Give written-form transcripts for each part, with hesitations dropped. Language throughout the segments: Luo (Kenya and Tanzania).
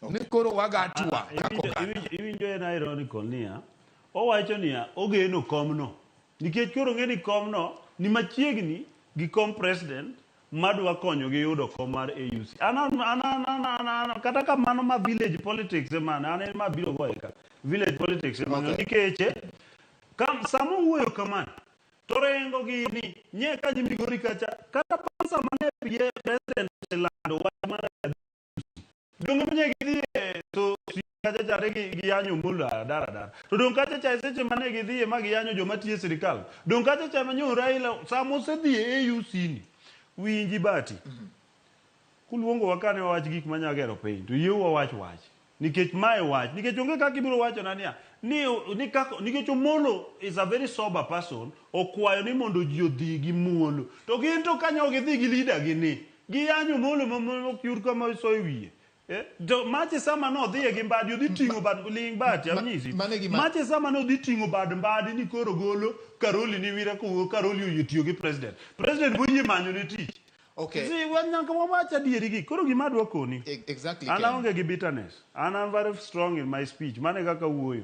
Ni koro waga atua kaka oganda. Iwinjo en ironical niya, owacho niya, ogeno komno. Nikech koro ong'e ni komno ni machiegni gi kom president madwa konyogi yudo kom mar AUC. An, an, an, an, an, an, an, kata kamano ma village politics emane, an ema abiro goye ka. Village politics emane. Okay. Nikech, kam, sama owuoyo kamano, to Rengo gini, nye ka nyi Migori kacha, kata bang' sama ne president oselando wach mar Donge manye gidhi e to kacha chande giyanyo Omolo adara adara. To dong kacha cha e seche mane gidhiye ma giyanyo joma tiyo e sirikal. Dong kacha cha manyo Raila sama osedhi e AUC ni. Winji Bati. Kuluongowa ka ne wawach gik manya gero piny to yieu wawach wach. Nikech mae wach. Nikech onge kaka ibiro wachona niya ni, ni kaka, nikech Omolo is a very sober person okwayo ni mondo ji odhi gi muolo. To gin to kanyo gidhi gi leader gi ni. Giyanyo Omolo ma ma ok yud kama isoyo wiye. Eh? To mache sama nodhiye gi Mbadi odhi ting'o bad ling bati anyisi. mano e gima- Mache sama nodhi ting'o bad Mbadi ni koro golo Karoli ni wira kowuok Karoli oyie tiyo gi president. President boyie manyo ne tich. Okay. See, wan nyaka wawach adieri gi. Koro gima adwa koni. Exactly, An Ken. aonge gi bitterness. An am very strong in my speech. Mano e kaka awuoyo.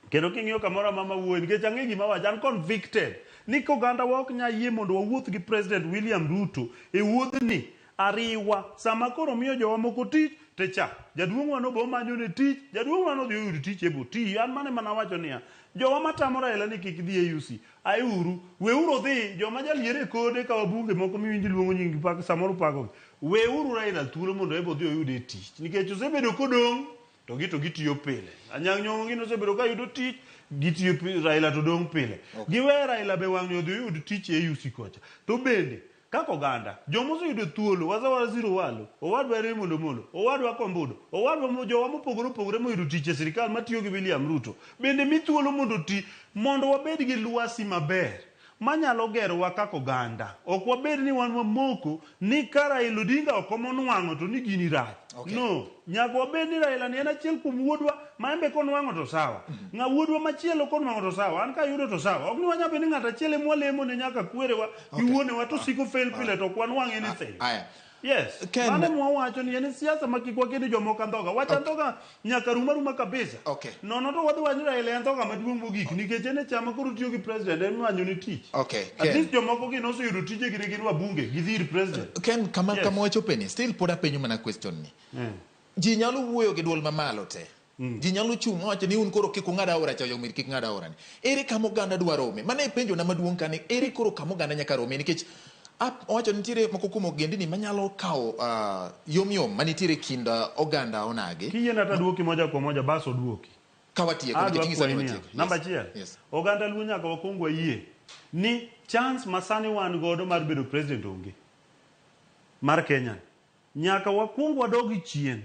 Kendo king'iyo kamoro amora ma wuoyo, nikech ang'e gima awacho, an convicted ni koganda wa ok nyal yie mondo wawuoth gi President William Ruto e wuodhni ariwa. Sama koro omiyo jowa moko tich, te cha, jaduong' wa no be omanyo ne tich, jaduong' wa no odhi oyud tich e bo ti. An mano ema nawacho niya, jowa matamo Raila ni kik dhi AUC, aeuru, weuru odhi, joma jaliere e kode ka wabunge moko miwinjo iluongo nying pak, samoro pakogi. Weuru Raila thuolo mondo ebe odhi oyude tich, nikech osebedo kodong' to gi to gitiyo pile. Anyang' Nyong'o gin osebedo ka yudo tich, gitiyo Raila to dong' pile. Okay. Giwe Raila be wang'ni odhi oyud tich e AUC kocha. To bende, kaka oganda, joma oseyudo thuolo, Wazawa Zero Walo, owadwa Raymond Omolo, owadwa Kombudo, owadwa jowa mopogore opogore moyudo tich e sirikal matiyo gi William Ruto, bende mi thuolo mondo oti, mondo wabed gi lwasi maber manyalo gerowa kaka oganda. Ok wabed ni wan wamoko ni ka Raila Odinga ok omonwang'o to ni gini rach. Okay. No, nyaka wabed ni Raila ni en achiel kuom wuodwa ma en be konwang'o to sawa. Ng'a wuodwa machielo konwang'o to sawa. An kayudo to sawa. Ok ni wanyal bedo ni ng'ato achiel ema walemo ne nyaka kwerewa gi wuonewa to siko fail pile to ok wanwang' anything. Aya. Yes. Ken- Mano ema wawacho ni en siasa ma kik wakete jomoko andhoga. Wach andhoga nyaka rum aruma kabisa. Okay. Nono to wadhi wacho ni Raila en andhoga maduong' mogik nikech en e chama koro tiyo gi president en manyo ne tich. Okay, At Ken. least jomoko gi noseyudo tijegi ne gin wabunge gidhi ir president. Ken, kama, Yes. kama wachopeni, still pod apenjo mana question ni. Ji nyalo wuoyo gi duol mamalo te. Ji nyalo chung' mawacho ni un koro kik ung'ad aora cha jomir kik ng'ad aora ni. Ere kama oganda dwa rome? Mano e penjo na maduong' kani. Ere koro kama oganda nyaka rome? Nikech ap owacho ni nitiere moko kuom ogendini manyalo kawo uh, yom yom manitiere kind uh, oganda onagi. Kiyiena to aduoki moja kwa moja bas oduoki. Ka watieko nikech Adwa inyisa ni kwayi niya, watieko. namba Yes. achiel, Yes. oganda Luo nyaka wakwong wayie ni chance ma sani wan godo mar bedo president onge mar Kenya. Nyaka wakwong wadog chien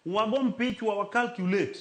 Wago mpichwa wa calculate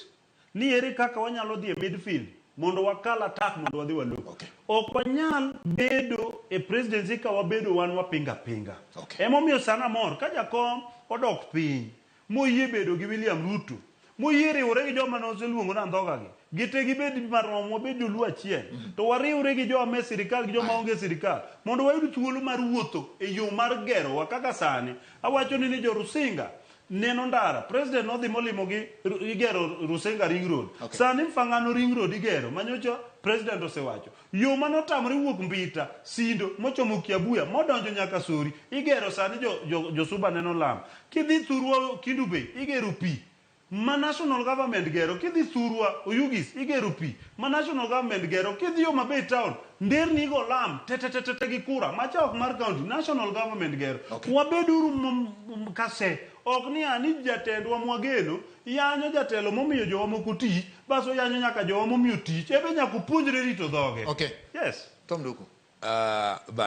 ni ere kaka wanyalo dhi e midfield mondo wakal attack mondo wadhi walo. Okay. Ok wanyal bedo e presidency ka wabedo wan wapinga pinga. Okay. Emomiyo sana amor ka jakom odok piny moyie bedo gi William Ruto moyie riwore gi joma noseluongo ni andhoga gi gite gibed marom wabed joluo achiel to wariwre gi joma e sirikal gi joma onge e sirikal mondo wayud thuolo mar wuotho e yo mar gerowa kaka sani awacho ni ni jo Rusinga Neno ndara, president nodhi molimo gi igero Rusinga Ring Road. Okay. Sani Mfangano Ring Road igero, manyocha president osewacho. Yo manotamre wuok Mbita, Sindo, mochomo Kiabuya, modonjo nyaka Sori, igero sani jo, jo, jo Suba neno lam. Kidhi thurwa Kendu Bay, igero pi. Ma national government gero, kidhi thurwa Oyugis, igero pi. Ma national government gero, kidhi Homa Bay town, nderni igo lam tetetetete gi kura. Macha ok mar county, national government gero. Okay. Wabeduru kase. Ok ni ani jatendwa mwageno, yanyo jatelo momiyo jowa moko tich, bas oyanyo nyaka jowa momiyo tich. Ebe nyaka opuonjre rito dhoge. Okay. Yes. Tom Duku. Uh,